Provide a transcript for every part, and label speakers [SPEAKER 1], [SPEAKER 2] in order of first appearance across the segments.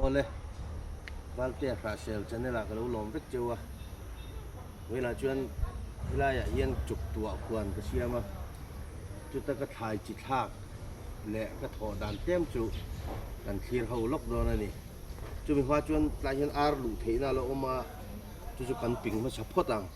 [SPEAKER 1] Awle, Valtea Hrahsel channel ah ka lo lawm vek cheu a, vawilah chuan helaiah hian chuk tuah khuan ka siam a, chuta ka thlai chi thlak leh ka thawh dan tlem chu kan thlir ho lawk dawn a ni. Chumi hma chuan tlai hian ar luh theihna a la awm a, chu chu kan ping hmasa phawt ang.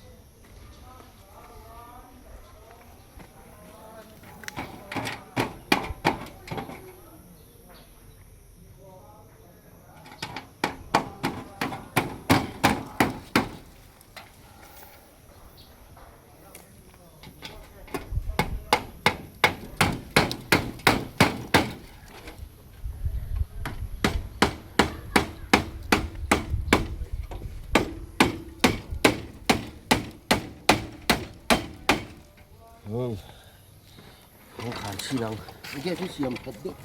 [SPEAKER 1] Kawngkhar chhin ang gate hi siam that deuh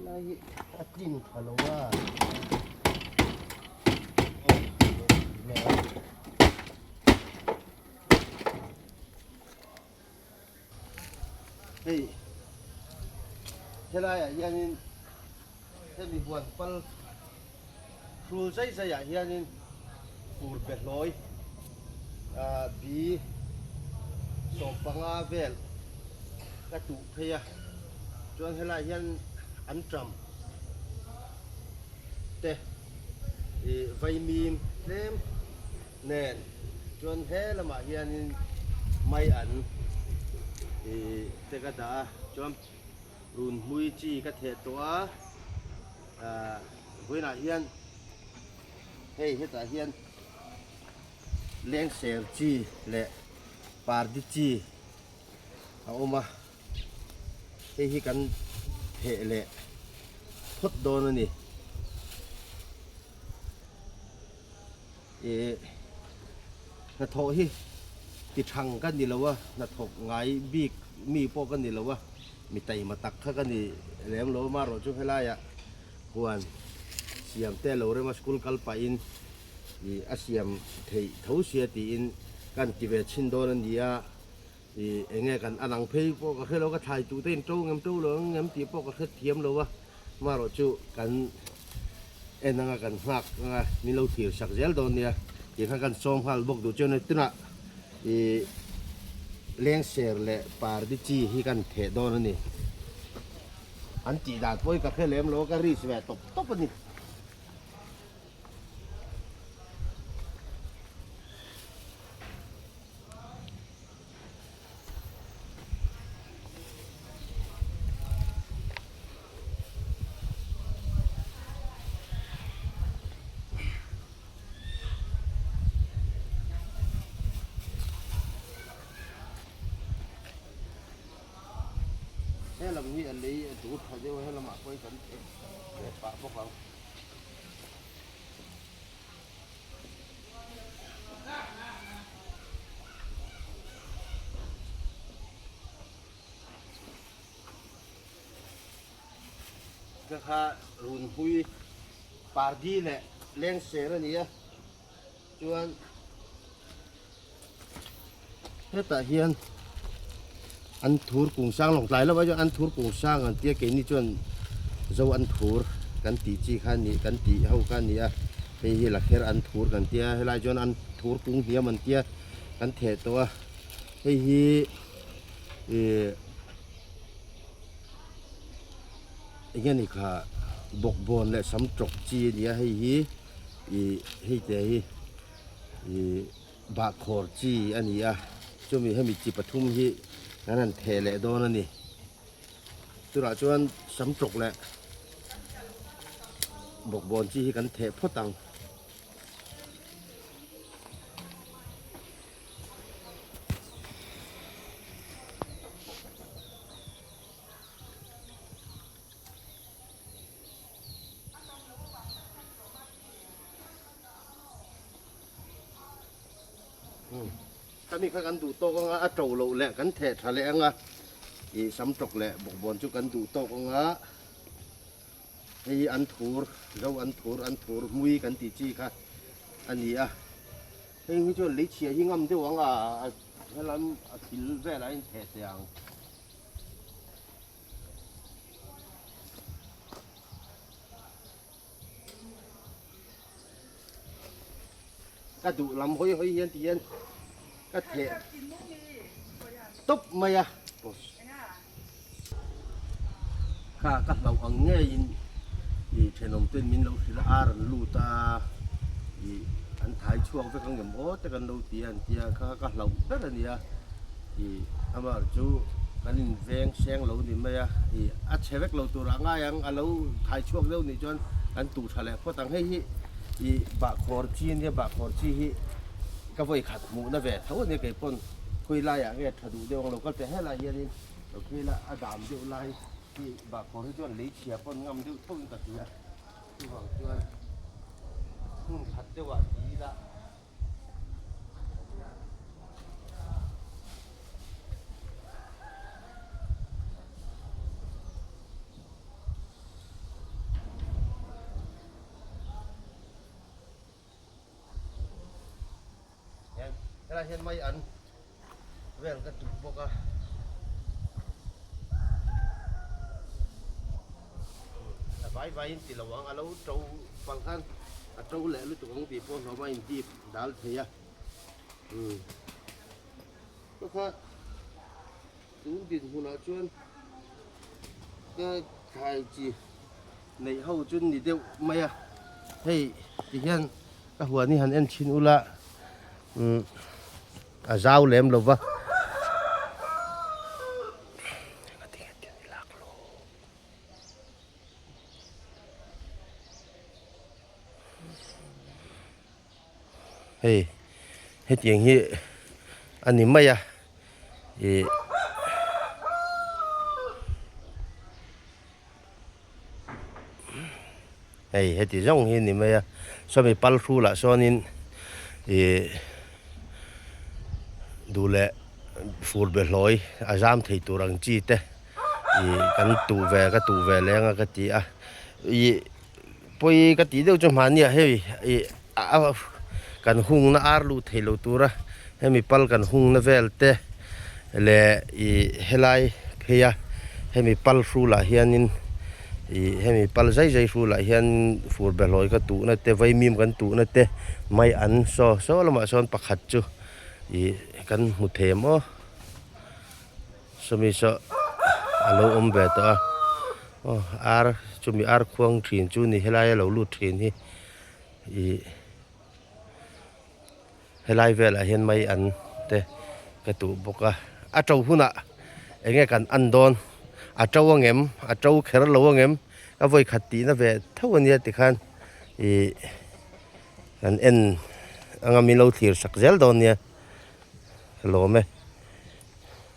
[SPEAKER 1] lai hi a tlin tha lo a hei helaiah hianin hemi huan pal hrul zai zaiah hianin fur pe hlawi ah bi sawmpanga vel ka tuh phei a chuan helaiah hian an ṭam te ih vaimim tlem nen chuan he lamah hianin mai an ih te ka dah a chuan run hmui chi ka theh tawh a ah vawiinah hian hei hetah hian lengser chi leh pardi chi a awm a hei hi kan theh leh phawt dawn a ni. Ih hnathawh hi ti thang ka ni lo a, hnathawk ngai bik mi pawh ka ni lo a, mi taima tak kha ka ni lem lo amaherawh chu helaiah huan siam te lo rem a school kal pahin ih a siam theih tho sia tiin ka han ti ve chhin dawn a ni a, ih eng nge kan an ang phei pawh ka hre lo ka thlai duh te in to ngem to lo ang ngem tih pawh ka hre thiam lo a, amaherawh chu kan en anga kan nghak anga min lo thlir sak zel dawn nia tih khan kan sawm nghal bawk duh chuan tunah ih lengser leh pardi chi hi kan theh dawn a ni an tih dan pawh hi ka hre lem lo a ka risk ve tawp tawp a ni. He lam hi a lei a dur tha deuh a, he lamah pawh hi kan theh ve pah bawk ang. Ka kha runhui pardi leh lengser a ni a chuan hetah hian an thur kung sang lawng tlai lova chuan an thur kung sang an tia keini chuan zo an thur kan tih chi kha ni kan tih ho kha a ni a hei hi lakher an thur kan tia helai chuan an thur kung hniam an tia kan theh tawh a hei hi ih eng nge ni kha bawkbawn leh sam tawk chi a ni a hei hi ih hei te hi ih. Bahkhawr chi a ni a, chumi hemi chi pathum hi kan han theh leh dawn a ni. Chutah chuan sam tawk leh bawkbawn chi hi kan theh phawt ang. Kami kha kan duh tawk anga a to loh leh kan theh tha leh anga ih sam tawk leh bawkbawn chu kan duh tawk anga hei hi an thur zo an thur an thur hmui kan tih chi kha a ni a heng hi chuan lei chhia hi ngam deuh ang a helam a thil velah a intheh teh ang. Ka duh lam hawi hawi hian ti hian ka theh tawp mai a. Kha ka hlauh ang ngeiin i thenawm ten min lo hrilh a, ar an lut a, i an thai chhuak vek ang em aw te kan lo ti a an tia, kha ka hlauh ber a nia, i amaherawhchu chu kan in veng seng lo ni mai a, i a chhe vek lo turah ngai ang, a lo thai chhuak deuh nih chuan kan tuh tha leh phawt ang, hei hi i bahkhawr chi a nia, bahkhawr chi hi ka vawi khat hmuhna ve tho a nia kei pawn khawi laiah nge tha duh deuh ang lo kal teh helai hianin. Lo phel a, a dam deuh lai hi bahkhawr hi chuan lei chhia pawn ngam deuh tho in ka ti a, chuvang chuan hmun khat deuh ah ti ila. Helai hian mai an vel ka tuk bawk a. A vai vai in ti lo ang, a lo to pang khan a to leh lutuk ang tih pawh hlawm a in dip dal thei a. Ka kha tun dinhmunah chuan ka thlai chi neih ho chu ni deuh mai a, hei ti hian ka huan hi han en thin ula umm a zau lem lo va. Hei hetiang hi a ni mai a ih hei heti zawng hi a ni mai a sawmi pal hrulah sawnin ih duh leh fur be hlawi a zam thei tur ang chi te ih kan tuh ve ka tuh ve leng a ka ti a ih. Pawi ka tih deuh chu hmahniah hei ih a kan hungna ar luh theih loh tura hemi pal kan hungna vel te leh ih helai phei a hemi pal hrulah hianin ih hemi pal zai zai hrulah hian fur behlawi ka tuhna te vaimim kan tuhna te mai an saw saw lamah sawn pakhat chu ih kan hmu thei em aw. Sawmi saw a lo awm ve tawh a aw ar chumi ar khuang thin chu ni helai a lo lut thin hi ih helai velah hian mai an te ka tuh bawk a a to hunah eng nge kan an dawn a to ang em a to kher lo ang em a vawi khat tihna ve tho a nia tikhan ih kan en anga min lo thlir sak zel dawn nia ka lawm e.